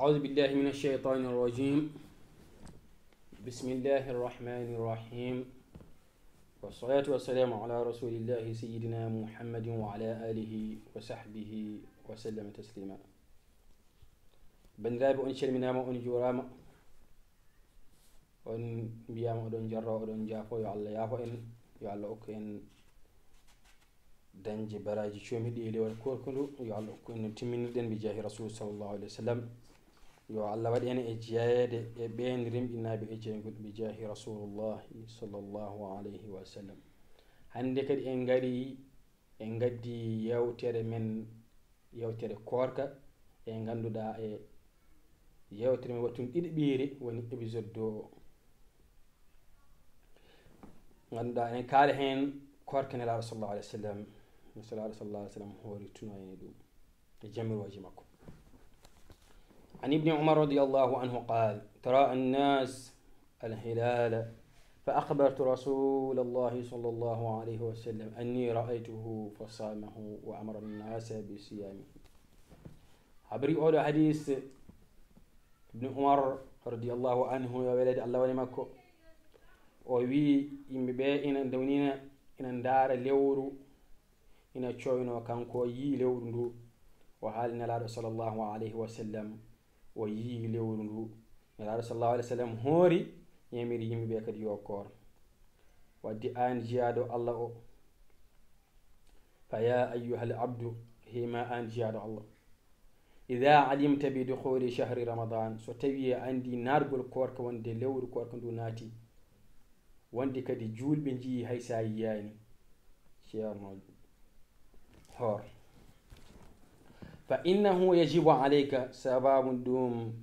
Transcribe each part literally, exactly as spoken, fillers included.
أعوذ بالله من الشيطان الرجيم. بسم الله الرحمن الرحيم. والصلاة والسلام على رسول الله سيدنا محمد وعلى آله وصحبه وسلم تسليما. Banndiraaɓe, on calminaama, on juuraama, on mbiyaama oɗon jarro, oɗon jaafo. Yo Allah yaafo en, yo Allah okku en dañde baraaji coomiɗi e lewru koorka ndu. Yo Allah okku en no timminirɗen bi jaahi Rasul sallallahu alaihi wasallam. Yo Allah waɗ en e jeyeede e ɓeen rimɗinaaɓe e jeyngol bi jaahi Rasulullahi sallallahu alaihi wasallam. Hannde kadi en ngari, en ngaddi yewtere men, yewtere koorka, e ngannduɗaa e yewtere men wattun ɗiɗi ɓiire woni épisode ɗo. Ngannduɗaa enen kaala heen koorka Nelaaɗo sallallahu alaihi wasallam, Nelaaɗo sallallahu alaihi wasallam hoori tuno en e ɗum e jamirooji makko. عن ابن عمر رضي الله عنه قال: تراءى الناس الهلال فأخبرت رسول الله صلى الله عليه وسلم أني رأيته فصامه وأمر الناس بصيامه. Habri oɗo hadis Ibnu Umar radiyallahu anhu, yo welede Allah woni makko, o wi yimɓe ɓe ina ndewnina, ina ndaara lewru, ina coyno kanko, yii lewru ndu, o haali Nelaaɗo sallallahu alaihi wasallam, o yii lewru ndu. Nelaaɗo sallallahu alaihi wasallam hoori, yamiri yimɓe ɓe kadi yo koor. Waddi aan jiyaaɗo Allah o, فيا أيها العبد, hima aan jiyaaɗo Allah, إذا علمت بدخول شهر رمضان, so tawi a anndi naatgol koorka, wonde lewru koorka ndu naati, wonde kadi juulɓe njii hay sa yiyaani, ceerno, hoor. فإنه يجب عليك, sababu ɗum,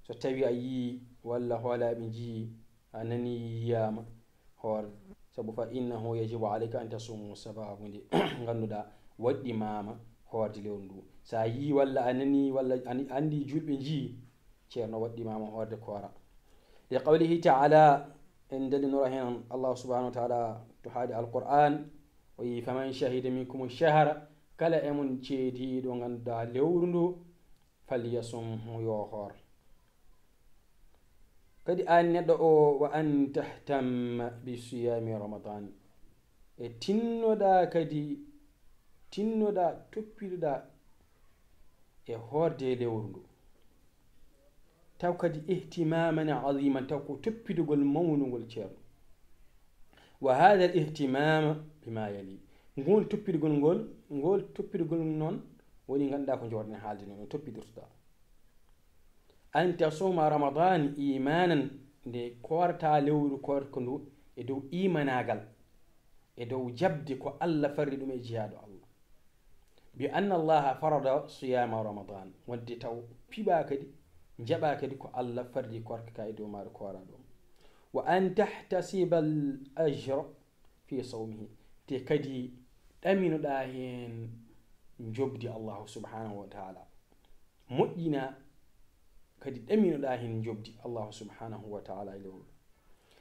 so tawi a yii walla hoolaaɓe njii, a nani yiyaama, hoor. Sabu فإنه يجب عليك أن تصوم, sababu nde ngannduɗaa waɗɗimaama hoorde lewru ndu. Sa yii walla a nani walla a anndi juulɓe njii, ceerno, waɗɗimaama hoorde koora. لقوله تعالى, en dalinora heen Allah subhanahu wa ta'ala to haali Alqur'an, o yi: فمن شهد منكم الشهر, kala e mon ceediiɗo ngannduɗaa lewru ndu, فليصمه, yo hoor. Kadi aan neɗɗo o, وأن تهتم بصيام رمضان, e tinnoɗaa kadi, tinnoɗaa, toppiɗoɗaa e hoorde lewru ndu, taw kadi اهتماما عظيما, taw ko toppitogol mawnugol, ceerno. وهذا الاهتمام بما يلي, ngol toppitogol ngol, ngol toppitogol noon woni ngannduɗaa ko jooɗen haalde noon, no toppitoɗaa. أن تصوم رمضان إيمانا, nde koorata lewru koorka ndu e dow imanaagal, e dow jaɓde ko Allah farli ɗum e jiyaaɗo Allah. بأن الله فرض صيام رمضان, wonde taw piɓaa kadi, jaɓaa kadi ko Allah farli koorka ka e dow maaɗa, kooraa ɗum. وأن تحتسب الأجر في صومه, te kadi ɗaminoɗaa heen njoɓdi Allahu subhanahu wa ta'ala, moƴƴina kadi ɗaminoɗaa heen njoɓdi Allahu subhanahu wa ta'ala e lewru.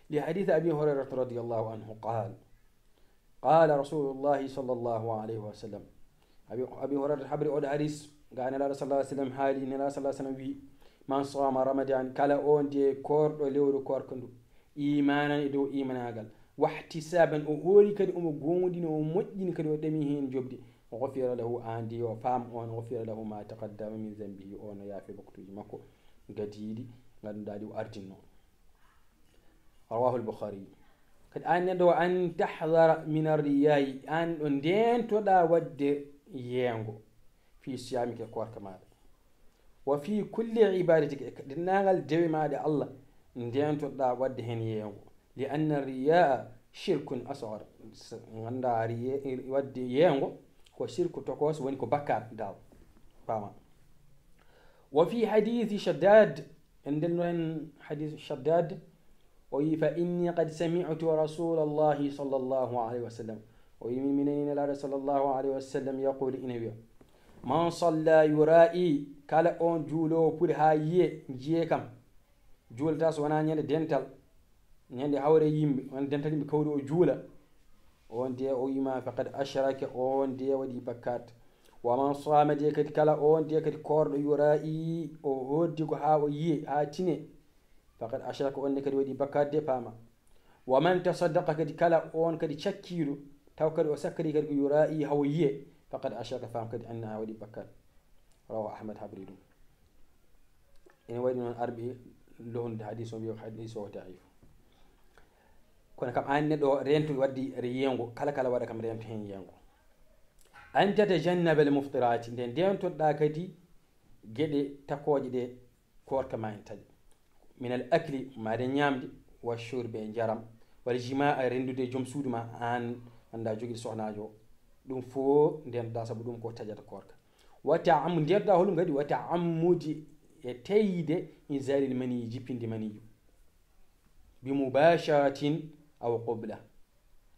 لحديث أبي هريرة رضي الله عنه قال: قال رسول الله صلى الله عليه وسلم. Abi, Abi Hurairata habri oɗo hadis, ga Nelaaɗo sallallahu alaihi wasallam haali, Nelaaɗo sallallahu alaihi wasallam wi: من صام رمضان, kala on de koorɗo lewru koorka ndu, إيمانا, e dow imanaagal, واحتسابا, o hoori kadi omo goonɗini, o moƴƴini kadi, o ɗami heen njoɓdi, غفر له, aan de yo faam on, غفر له ما تقدم من ذنبه, on no yaafe bakkutuuji makko gadiiɗi, ngannduɗaa ɗi o ardinno. رواه البخاري. Kadi aan neɗɗo, وأن تحذر من الرياء, aan ɗo ndeentoɗaa waɗde yeengo في صيامك, koorka maaɗa. وفي كل عبادتك, e denndaangal dewe maaɗa Allah, ndeentoɗaa waɗde heen yeengo. لأن الرياء شرك أصغر. S-, nganndaa riye-, waɗde yeengo ko sirku tokos, woni ko bakkaat dal. Faama. وفي حديث شداد, en ndenno heen hadis Shaddad, o wi: فإني قد سمعت رسول الله صلى الله عليه وسلم, o wi: min, mi nani Nelaaɗo sallallahu alaihi wasallam يقول, ina wiya: من صلى يرائي, kala on juuloowo pour haa yiye, jiye kam, juulata so wonaa ñande dental, ñande hawre yimɓe, won dental yimɓe kawri o juula, on de o wima: فقد أشرك, on de waɗi bakkaat. Wa man saama de kadi kala on de kadi koorɗo yuraa'i o hoddi ko haa o yiye haa tine, faqad ashraka on ne kadi waɗi bakkaat de paama. Wa man tasaddaqa kadi kala on kadi cakkiiɗo taw kadi o sakkari kadi ko yuraa'i haa o yiye, faqad ashraka faam kadi anna haa waɗi bakkaat. Rawahu Ahmad habri ɗum. Ene waɗi noon arɓe lohnude hadis o wiya ko hadis o daif. Kono kam an neɗɗo o rento waddi yeengo kala kala waɗa kam rento heen yeengo. An tatajannaba al muftirati nde ndentoɗa kadi geɗe takooje ɗe koorka ma en taƴa. Min al akli maade ñaamde wa shurbi e njaram wal jimaa e renndude e joom suudu ma an annda jogiɗo sohnaajo o. Ɗum fof ndentoɗa sabu ɗum ko taƴata koorka. Wa ta'am ndentoɗa holum kadi wa ta'ammudi e teyde inzalil mani jippinde maniyu. Bi mubasharatin aw qubla.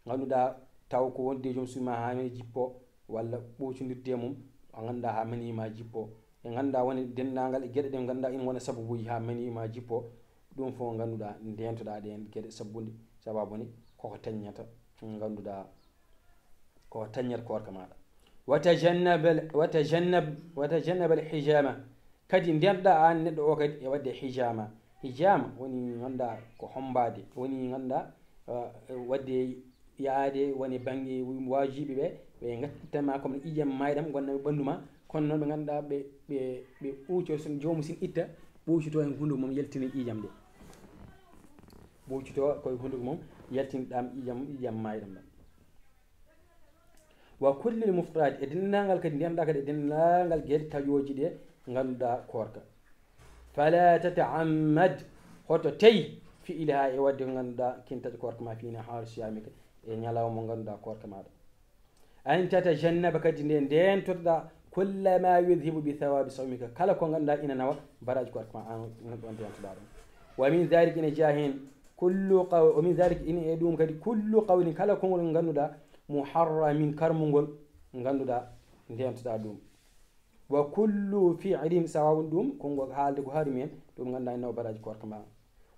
Ngannduɗaa taw ko wonde joom suudu ma haa mani jippo walla ɓoocindirde e mum, a ngannduɗaa haa mani ma jippo. E ngannduɗaa woni denndaangal e geɗe ɗe ngannduɗaa ina wona sababuuji haa mani ma jippo. Ɗum fof ngannduɗaa ndentoɗaa ɗeen geɗe sabbunde sababu ne koko taññata ngannduɗaa ko taññata koorka maaɗa. Watajannabal watajannab watajannabal hijama. Kadi ndenɗa aan neɗɗo o kadi e waɗde hijama. Hijama woni ngannduɗaa ko hombaade, woni ngannduɗaa waɗde yaade woni bannge waajiɓe ɓe ɓe ngattama comme ƴiƴam mayɗam gonna ɓe ɓanndu ma. Kono noon ɓe ngannduɗaa ɓe ɓe ɓe ɓuuco son joomu sin itta ɓuucito e hunduko mum yaltina ƴiƴam ɗe. Ɓuucito koye hunduko mum yaltina ɗam ƴiƴam ƴiƴam mayɗam ɗam. Wa kullil muftirati e denndaangal kadi ndenɗa kadi e denndaangal geɗe taƴooji ɗe ngannduɗaa koorka. Fala tata'ammad hoto tey fi'liha e waɗde ko ngannduɗaa kin taƴa koorka ma fi nahaari siyamika e ñalawma mo ngannduɗaa koorka maaɗa. An tatajannaba kadi nde ndentotoɗa kulla ma yudhibu bi thawabi sawmika kala ko ngannduɗaa ina nawa baraji koorka ma an neɗɗo on ndentoɗa ɗum. Wa min dhalika ina jeya heen kullu qaw wa min dhalika ina e ɗum kadi kullu qawlin kala konngol ngol ngannduɗaa muharramin karmungol ngannduɗaa ndentoɗa ɗum. Wa kullu fi'lin sawawun ɗum konngol haalde ko harmi en ɗum ngannduɗaa ina nawa baraji koorka ma.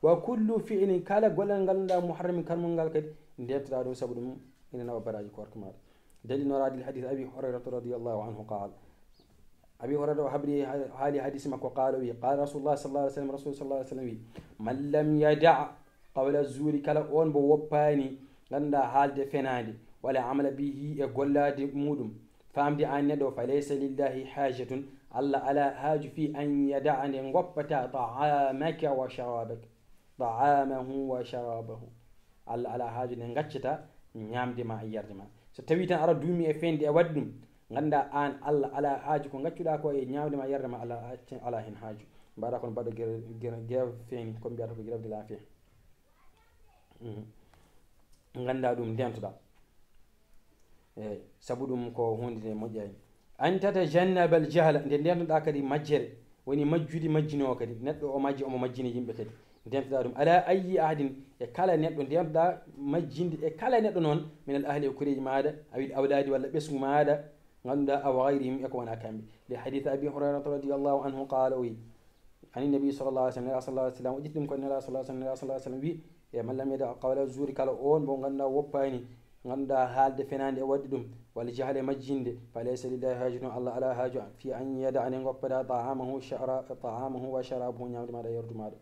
Wa kullu fi'lin kala gollal ngal ngannduɗaa muharramin karmungol ngal kadi ndentoɗa ɗum sabu ɗum ina nawa baraji koorka maɗa. Dalil noraɗi hadis abi hurairata radiallahu anhu qal. Abi hurairata o habri haali hadis makko qala wi qala rasulullah sallallahu alaihi wasallam rasul sallallahu alaihi wasallam wi man lam yada' qawla zuri kala on mbo woppani ngannduɗaa haalde fenaande wala amala bihi e gollaade muɗum. Famde an neɗɗo fa laysa lillahi hajatun Allah ala haaju fi an yada'a nde ngoppata ta'amaka wa sharabaka ta'amahu wa sharabahu. Allah ala haaju nde ngaccata ñaamde ma e yarde ma so tawi tan ara duumi e feñde e waɗde ɗum ngannduɗaa aan Allah ala haaju ko ngaccuɗaa ko e ñaamde ma yarde ma ala ala heen haaju. Mbaɗa kono mbaɗo gere gere geew feeñi ko mbiyata ko grève de la faim. Ngannduɗaa ɗum ndentoɗaa. Eyi sabu ɗum ko huunde nde moƴƴaani. An tatajannabal jahla nde ndentoɗaa kadi majjere woni majjude majjinoowo kadi neɗɗo o majji omo majjina yimɓe kadi ndentoɗaa ɗum ala ayyi ahadin e kala neɗɗo ndentoɗaa majjinde e kala neɗɗo noon min al ahli e koreeji maaɗa awil awlaadi walla ɓesngu maaɗa ngannduɗaa aw gayrihim e ko wonaa kamɓe. Li hadith abi hurairata radiallahu anhu qala o wi ani nabi sallallahu alaihi wasallam sallallahu alaihi wasallam o ƴetti ɗum ko nela sallallahu alaihi wasallam sallallahu alaihi wasallam wi e man lam yada qawla zuri kala on mbo ngannduɗaa woppani ngannduɗaa haalde fenaande e waɗde ɗum walla jahale majjinde fa laysa lillahi hajatun Allah ala haaju fi an yada ane ngoppada ta'amahu shara ta'amahu wa sharabahu ñaamde maɗa yardu maɗa.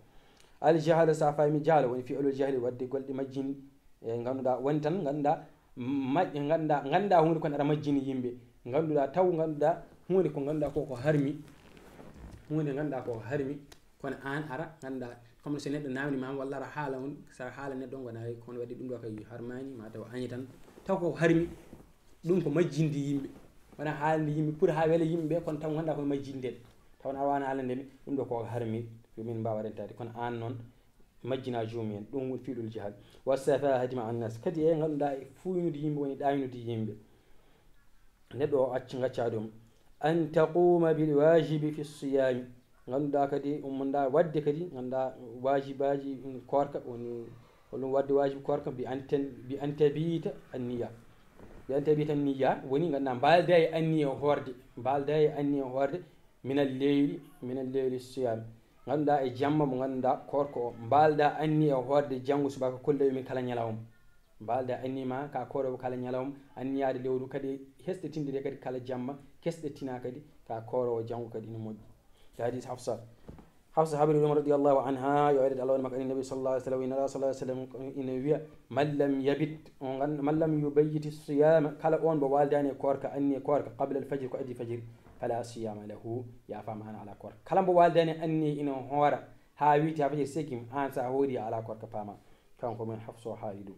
Al jahale sa fami jahale woni fi alul jahli waɗde golɗe majjinde e ngannduɗaa woni tan ngannduɗaa majje ngannduɗaa ngannduɗaa huunde kono aɗa majjini yimɓe ngannduɗaa taw ngannduɗaa huunde ko ngannduɗaa koko harmi huunde ngannduɗaa koko harmi kono an ara ngannduɗaa comme so neɗɗo namdi ma walla ara haala on sa haala neɗɗo on wona kono waɗi ɗum ɗo kay harmani ma taw añi tan taw koko harmi ɗum ko majjinde yimɓe wona haalde yimɓe pour ha wela yimɓe ɓe kono taw ngannduɗaa koye majjinde taw na wawana haalande mi ɗum ɗo koko harmi yo min mbawa rentade kono an noon majjina joomum en ɗum woni fiɗol jahal wa safahati ma annas kadi e ngannduɗaa e fuuynude yimɓe woni ɗaynude yimɓe. Neɗɗo o acci gacca ɗum an taquma bil wajibi fi siyami ngannduɗaa kadi ummonɗa waɗde kadi ngannduɗaa wajibaji koorka woni holɗum waɗde wajibi koorka bi an ten bi an tabita anniya bi an tabita anniya woni ngannduɗaa mbalda e anniya hoorde mbalda e anniya hoorde minal leyli minal leyli siyam ngannduɗaa e jamma mo ngannduɗaa koorko o mbalda anniya hoorde janngo subaka kulla yumin kala ñalawma. Mbalda anniya ma ka kooroowo kala ñalawma, anniyaade lewru kadi hesɗitinde de kadi kala jamma, kesɗitina kadi ka kooroowo janngo kadi ina moƴƴi. Ka hadis Hafsa. Hafsa habri ɗum radiyallahu anha, yo ɓeyde Allah woni makko, anni nabi sallallahu alaihi wasallam, ina sallallahu alaihi wasallam ina wiya, "Man lam yabit, on gan-, man lam yubayyiti siyama, kala on mo waldani e koorka, anniya koorka, qabla al fajr, ko addi fajiri, fala siyama lahu, ya fama an ala koorka." Kala mo waldani anniya ina hoora, ha wiiti ha fajiri seekim, an sa hoori a ala koorka, fama. Kanko men Hafsa haali ɗum.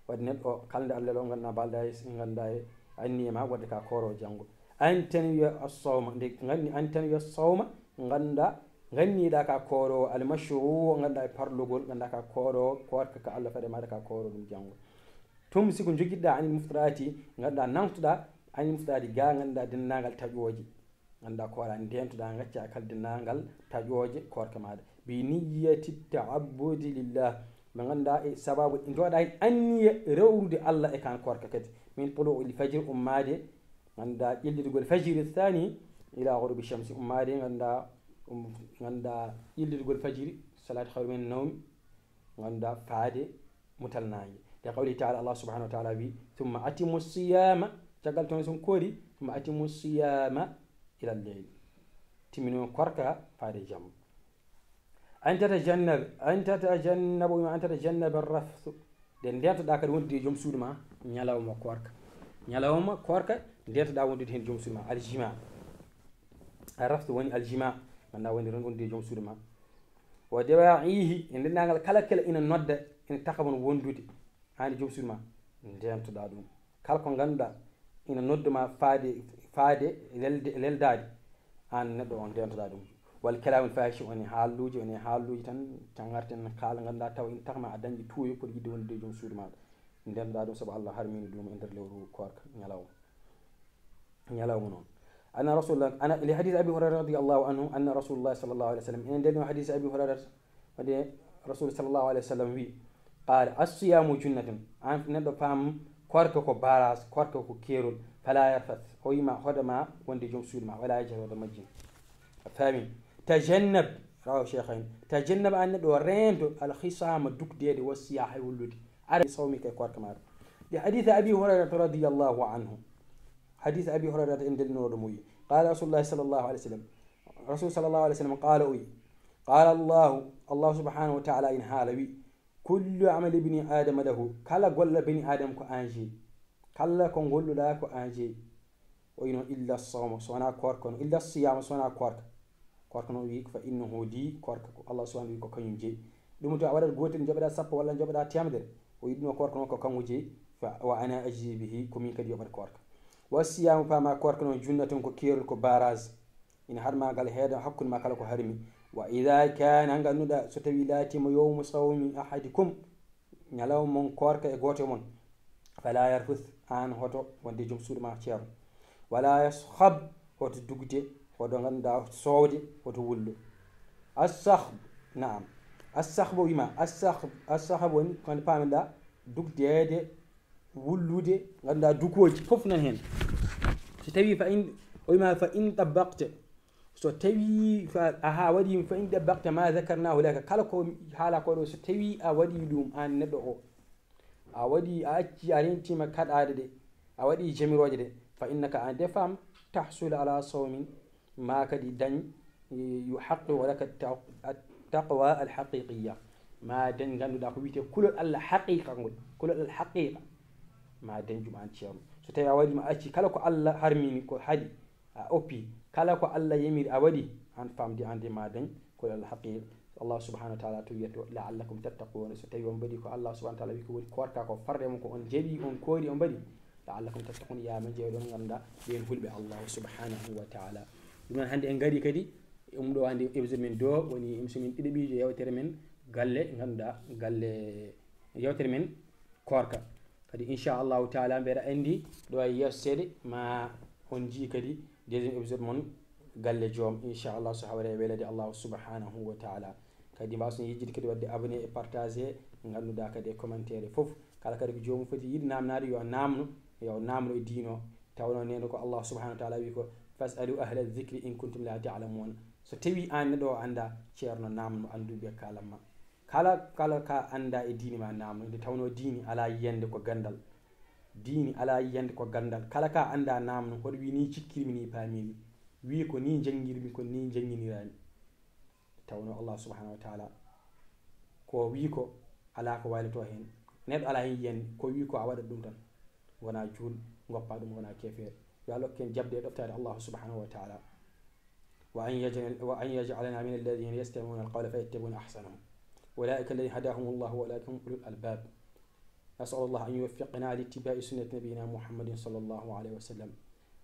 Wadde neɗɗo o, kala nde Allah o, ngannduɗaa, mbalda e, ngannduɗaa e anniya ma wadde ka kooro janngo. An tanwiya as-sawma, nde nganni an tanwiya as-sawma, ngannduɗaa, nganniɗaa ka kooro al-mashru, ngannduɗaa e parlugol, ngannduɗaa ka kooro, koorka ka Allah faade maɗa ka kooro ɗum janngo. Tumsiku, njogiɗaa, anil muftirati, ngannduɗaa, nangtuɗaa, anil muftirati, ga ngannduɗaa denndaangal taƴooje. Ngannduɗaa koora, ndentoɗaa, ngacca kala denndaangal taƴooje koorka maɗa. Bi niyyati ta'abbudi lillah. Ɓe ngannduɗaa e sababu, njoɗa e anniya rewrude Allah e kan koorka kadi. Min tulu'il fajr, ummaade, ngannduɗaa ƴellitgol fajiri thani, ila ghurubi shamsi, ummaade, ngannduɗaa, um, ngannduɗaa ƴellitgol fajiri, salatu khairu min nawm, ngannduɗaa faade mutal naange. Li qawlihi ta'ala, Allah subhanahu wa ta'ala wi, "Thumma atimmu siyama," caggal toon son koori, "Thumma atimmu siyama ila al-layl." Timmino koorka faade jamma. An tatajannab, an tatajannabu, an tatajannaba ar-rafth. Nde ndentoɗaa kadi wondude e joom suudu ma ñalawma koorka. Ñalawma koorka ndentoɗaa wondude heen joom suudu ma, al-jima. Ar-rafth woni al-jima, ngannduɗaa woni ren wondude e joom suudu ma. Wa dawa'ihi, e denndaangal kala kala ina nodda, ina taka mon wondude, aan e joom suudu ma, ndentoɗaa ɗum. Kala ko ngannduɗaa ina nodda ma faade, faade lelde, leldaade, aan neɗɗo on ndentoɗaa ɗum. Wal kalaamil fahish, woni haalluuji, woni haalluuji tan, tan ngarten kaala, ngannduɗaa tawa ina taka ma a dañde tuuyo pour yiɗde wondude e joom suudu maɗa. Ndentoɗaa ɗum sabu Allah harmini ɗum e nder lewru koorka, ñalawma. Ñalawma noon. Anna Rasulullah, ana, li hadith Abi Hurayra radiyallahu anhu, anna Rasulullah sallallahu alaihi wasallam. Enen nden no hadith Abi Hurayra, wonde Rasul sallallahu alaihi wasallam wi, qala, "As-siyamu junnatun." An neɗɗo faam, koorka ko baras, koorka ko keerol. Fala yarfath. O wima hoɗa ma wonde joom suudu ma, wala yajhar, hoɗa majjin. A faami? Tajannab, rawahu shaykhayn. Tajannab, an neɗɗo reento, al-khisama, dukdeede, wa siyaha, e wullude. Ara sawmi, kay koorka maɗa. Li hadith Abi Hurayra radiyallahu anhu. Hadith Abi Hurairata en ndennoɗo mo wi, qala Rasulullah sallallahu alaihi wasallam. Rasul sallallahu alaihi wasallam qala o wi, qala Allah, Allah subhanahu wa ta'ala in haala wi, "Kullu amali ibni Adama lahu," kala golle bani Adam ko an jeyi. Kala ko golluɗa ko an jeyi. O ino illa sawma, so wona koorka, no illa siyama, so wona koorka. Koorka noon wi, "Fa innahu li," koorka ko Allah subhanahu wi ko kañum jeyi. Ɗum to a waɗat gootel, joɓeɗa sappo walla joɓeɗa temedere. O wi ɗum o koorka noon ko kanko jeyi. Fa, "Wa ana ajzi bihi," ko min kadi yoɓata koorka. Wa siyamu, fama koorka noon, junnatun ko keerol, ko barrage. Ina harmagal heeda hakkunde ma kala ko harmi. Wa idha kana, ngannduɗa so tawi laatima yawmu sawmi ahadikum, ñalawma mon koorka e gooto e mon, fala yarfus, an hoto wonde joom suudu ma ceerno, wala yaskhab, hoto dugde, hoto ngannduɗa sowde, hoto wullo. As-sakhb, naam. As-sakhb o wima, as-sakhb, as-sakhb woni ko nde paamen ɗa, dugdeede, wullude, ngannduɗa dukooji fof nan heen. So tawi fa in, o wima fa in tabbaqte, so tawi fa, aha, waɗi, fa in dabbaqta ma dhakarnahu laka, kala ko haala ko ɗo, so tawi a waɗi ɗum an neɗɗo o, a waɗi, a acci, a rentima kaɗaade ɗe, a waɗi jamirooje ɗe, fa innaka, an de faam, tahsul ala sawmin, ma kadi dañ, yuhaqqiqu laka ta-, at-taqwa al-haqiqiyya, ma dañ ngannduɗa ko wiyete kulol Allah haqiqa ngol, kulol Allah haqiqa, ma dañ ɗum an ceerno. So tawi a waɗi ma acci kala ko Allah harmini, ko haɗi, a oppi, kala ko Allah yamiri a waɗi, an famde an de ma dañ ko Allah haqiqa. Allah subhanahu wa ta'ala to wiyata, "La'allakum tattaqun." So tawi on mbaɗi ko Allah subhanahu wa ta'ala wi ko woni koorka ko farde mon, ko on jaɓi, on koori, on mbaɗi, "La'allakum tattaqun," ya ma jeeɗon ngannda ɓen hulɓe Allah subhanahu wa ta'ala. Ɗum noon hannde en ngari kadi, ɗum ɗo hannde épisode men do woni émission men ɗiɗaɓijo, yewtere men galle, ngannduɗa galle, yewtere men koorka. Kadi, inchallahu taala, mbeɗa anndi ɗo e yeeso seeɗa, ma on njii kadi deuxième épisode mon Galle Joom, inchallah, so hawre e welede Allah subhanahu wa taala. Kadi, mbaawa son yejjide kadi waɗde abonné e partagé, ngannduɗaa kadi e commentaire fof. Kala kadi ko joomum foti yiɗi naamnaade, yo naamno, yo naamno e diino. Tawno nene ko Allah subhanahu wa taala wi ko, "Fas'alu ahla dhikri in kuntum la ta'lamun." So tawi aan neɗɗo o annda, ceerno, naamno annduɓe, kaalan ma. Kala, kala ka annda e diini ma namno, nde tawno diini ala yiyande ko gandal. Diini ala yiyande ko gandal. Kala ka annda namno, hoɗo wi ni cikkirmi ni paamimi. Wi ko ni janngirmi, ko ni jannginirami. Tawno Allah subhanahu wa ta'ala ko wi ko ala ko waylato hen. Neɗɗo ala hen yiyande, ko wi ko a waɗat ɗum tan. Wona juul, goppa ɗum, wona kefeer. Yo Allah hokken jaɓde e ɗoftaade Allah subhanahu wa ta'ala. وأن يجعل-، وأن يجعلنا من الذين يستمعون القول فيتبعون أحسنه. أولئك الذين هداهم الله وأولئك هم أولو الألباب. نسأل الله أن يوفقنا لاتباع سنة نبينا محمد صلى الله عليه وسلم.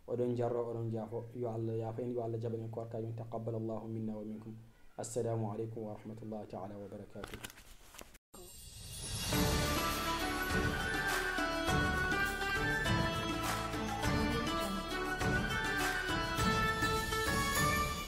Oɗon jarro, oɗon jaafo, yo Allah yaafo en, yo Allah jaɓan en koorka, yo taqabbal Allahu minna wa minkum. Assalamu aleykum wa rahmatullahi ta'ala wa barakatuh.